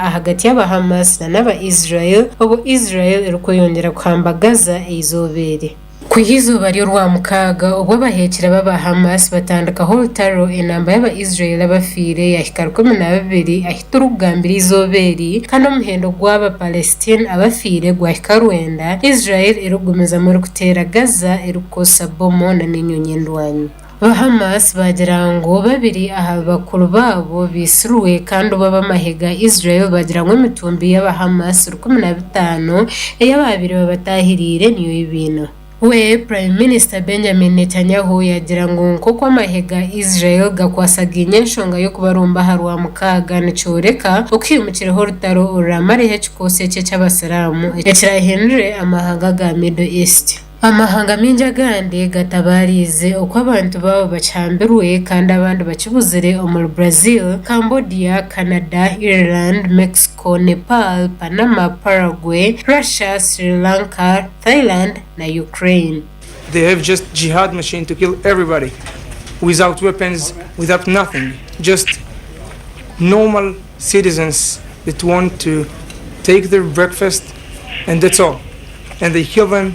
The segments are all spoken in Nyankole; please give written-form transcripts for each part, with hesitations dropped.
ahagati y'aba Hamas na n'aba Israel obu Israel erikweyongyera kuhamba Gaza eizooba eri. Kwiha eizooba ry'Orwamukaaga obu abaheekyera b'aba Hamas batandikaho orutaro, enamba y'aba Israel abafiire yahika 12 ahi turikugambira eizooba eri kandi omuhendo gw'aba Palestine abafiire gwahika rwenda, Israel erikugumizamu erikuteera Gaza erikukozesa bomu na n'enyonyi endwanyi. Aba Hamas baagira ngu babiri aha bakuru baabo baitsirwe kandi bo ab'amahe ga Israel baagira ngu emitumbi y'aba Hamas 15 ei abaabaire babataahiriire niyo ei baine. We Prime Minister Benjamin Netanyahu yaagira ngu nk'oku amahe ga Israel gakwasagaine enshonga y'okubarumba aha Rwamukaaga nikyoreka oku haimukireho orutaro oruramareho ekikoosi eki eky'abasiraamu ekirahindure amahanga ga Middle East. Amahanga maingi agandi gatabaariize oku abantu baabo bakihambirwe kandi abandi bakibuzire omuri Brazil, Cambodia, Canada, Ireland, Mexico, Nepal, Panama, Paraguay, Russia, Sri Lanka, Thailand na Ukraine. They have just jihad machine to kill everybody without weapons, without nothing, just normal citizens that want to take their breakfast and that's all. And they kill them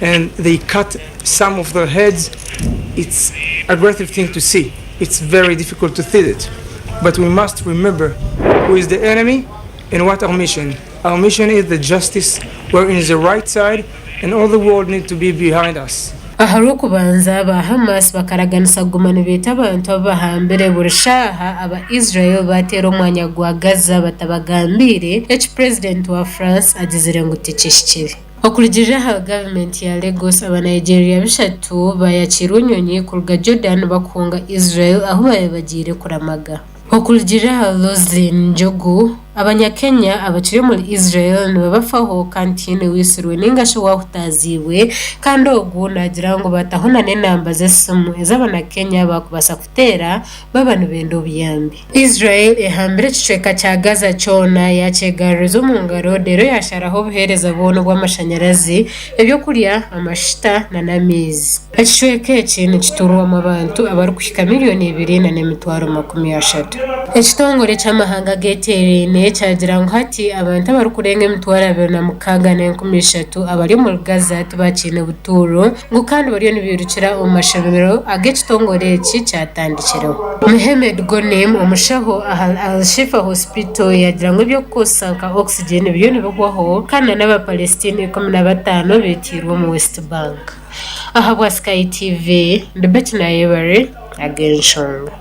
and they cut some of their heads. It's aggressive thing to see. It's very difficult to see it. But we must remember who is the enemy and what our mission. Our mission is the justice. We're in the right side and all the world need to be behind us. Aha Rwokubanza, aba Hamas bakaraganisa kuguma nibaita abantu abu bahambire buri shaaha aba Israel baateera omwanya gwa Gaza batabagambiire, eki Purezidenti wa France agizire ngu tikihikire. Okurugiirira aha gavumenti ya Lagos, aba Nigeria bishatu baayakiirwe enyonyi kuruga Jordan bakuhunga Israel ahu baabaire bagiire kuramaga. Okurugiirira aha Roselyn Njogu, Abanyakenya abakiri omuri Israel nibabafaho kandi tihaine owaitsirwe ninga shi owahutaaziibwe kandi ogu naagira ngu bataho na n'enamba z'esimu ezi Abanakenya baakubaasa kuteera baaba nibenda obuyambi. Israel ehambire ekicweka kya Gaza kyona yaakyegaruriza omu ngaro reero yaasharaho obuheereza bwona obw'amashanyarazi, ebyokurya, amashuta na n'amaizi. Ekicweka eki nikituurwamu abantu abarikuhika miriyoni ibiri na n'emitwaro 30. Ekitongore eky'amahanga ageteeraine kyagira ngu hati abantu abarikurenga 26,300 abari omuri Gaza tibakiine butuuro ngu kandi bariyo nibairukira omu mashomero agu ekitongore eki kyatandikireho. Mohamed Ghonim, omushaho aha Al Shifa Hospital yaagira ngu eby'okukozesa nka oxygen biriyo nibihwaho kandi na n'Abapalestine 15 baitiirwe omu West Bank. Ahabwa Sky TV, ndi Betty Nayebare, ag'enshonga.